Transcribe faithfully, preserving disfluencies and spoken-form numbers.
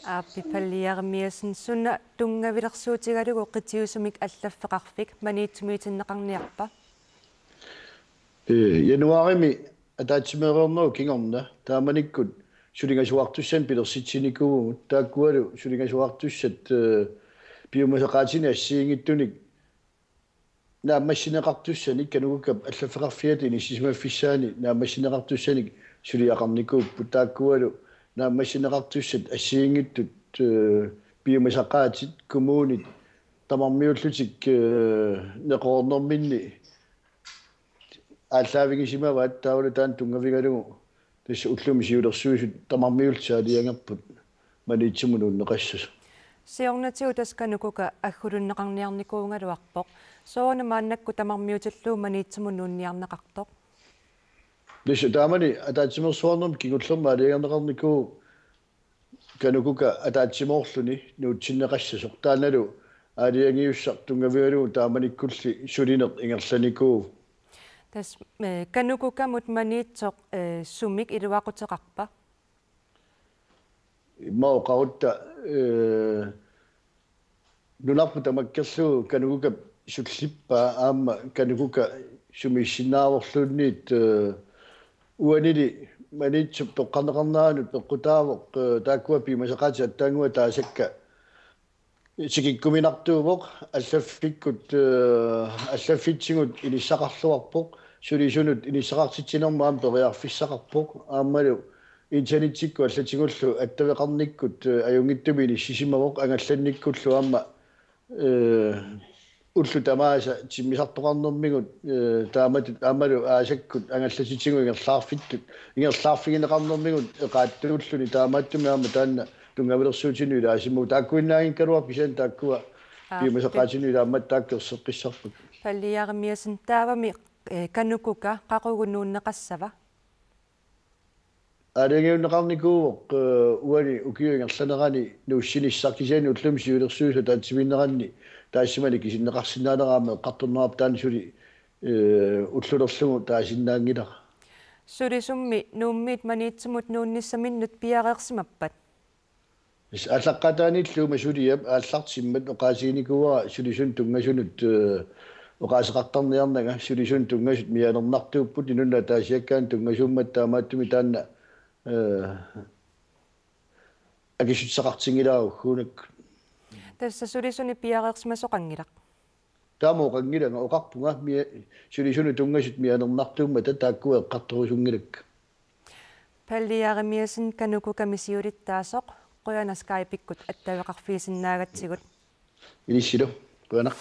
Aap, Palle Jerimiassen, suna tunngavilersuutigalugu qitiusumik allaffeqarfik Maniitsumiitinneqarniarpa? Ee, januaarimi ataatsimeereernerup kingorna taamanikkut sulingasuartussanik pilersitsinikuuvugut, taakkualu sulingasuartussat, ee, piumasaqaatinik assigiinngitsunik naammassineqartussanik, KANUKOKA-p allaffeqarfiata inissisimaffissaani naammassineqartussanik suliaqarnikuupput, taakkualu naammassineqartussat assigiinngitsut, ee, piumasaqaatit, kommunit tamarmiullutik, ee, neqeroornerminni aallaavigisimavaat, taavalu taanna tunngavigalugu tassa ullumi siulersuisut tamarmiullutik aalajangerput Maniitsumut nuunneqassasoq. Siornatigut tassa KANUKOKA agguaanneqarniarnikuugaluarpoq. Sooruna maannakkut tamarmiutillugu Maniitsumut nuunniarneqartoq? Tassa taamani ataatsimeersuarnermi kingullermi aalajangerneqarnikuuvoq KANUKOKA ataatsimoorluni nuutsinneqassasoq. Taannalu aalajangiussaq tunngavigalugu taamanikkulli sulineq ingerlanikuuvoq. Tassa, ee, KANUKOKA-mut Maniitsoq, ee, sumik iluaquteqarpa? Immaqa oqarutta, ee, nunarput tamakkerlugu KANUKOKA-p sullippaa aamma KANUKOKA sumiissinnaavorluunniit, ee, uanili Maniitsup toqqarneqarneranut peqqutaavoq, ee, taakkua piumasaqaatit attaannguaq taasakka tikikkuminartuuvoq, allaffikkut, ee, allaffitsigut inissaqarluarpoq, sulisunut inissaqartitsinermut aamma periarfissaqarpoq, aammalu internettikkut allatigullu attaveqarnikkut, ee, ajunngitsumik inissisimavoq, angallannikkullu aamma, ee, ullut tamaasa timmisartoqarnermigut, ee, taamatut aammalu aasakkut angallatitigut ingerlaarfittut, ingerlaarfigineqarnermigut eqaattuulluni, taamaattumik aamma taanna tunngavilersuutinut ilaasimavugut. Taakkuinnaanngikkaluarpoq kisianni taakkua, aap, piumasaqaatinut ilaammat taakku erseqqissarput. Palle Jerimiassen, taavami, ee, KANUKOKA qaqugu nuunneqassava? Aalajangiunneqarnikuuvoq, ee, uani ukiup ingerlanerani nuussinissaq, kisianni ullumi siulersuisut ataatsimiinneranni taassimani kisinneqarsinnaanera aamma eqqartorneqarpoq, taanna suli, ee, ullulerlugu taasinnaanngilara. Sulisummi Nuummiit Maniitsumut nuunnissaminnut piareersimappat? Tassa aallaqqaataaniillu uuma suliap aallartimmat oqaasiinikuuara sulisunut tunngasunut, ee, oqaaseqartarniarnanga. Sulisunut tunngasut mianernartuupput, inunnut ataasiakkaanut tunngasuummat, taamaattumik taanna, ee, akissutissaqartinngilara ugguunakkut. Tassa sulisunik piareersimasoqanngilaq? Taama oqanngilanga, oqarpunga mia-, sulisunut tunngasut mianernartuummata taakkua eqqartorusunngilakka. Palle Jerimiassen, KANUKOKA-mi siulittaasoq, qujanaq Skype-ikkut attaveqarfigisinnaagatsigut. Ilissilu, qujanaq.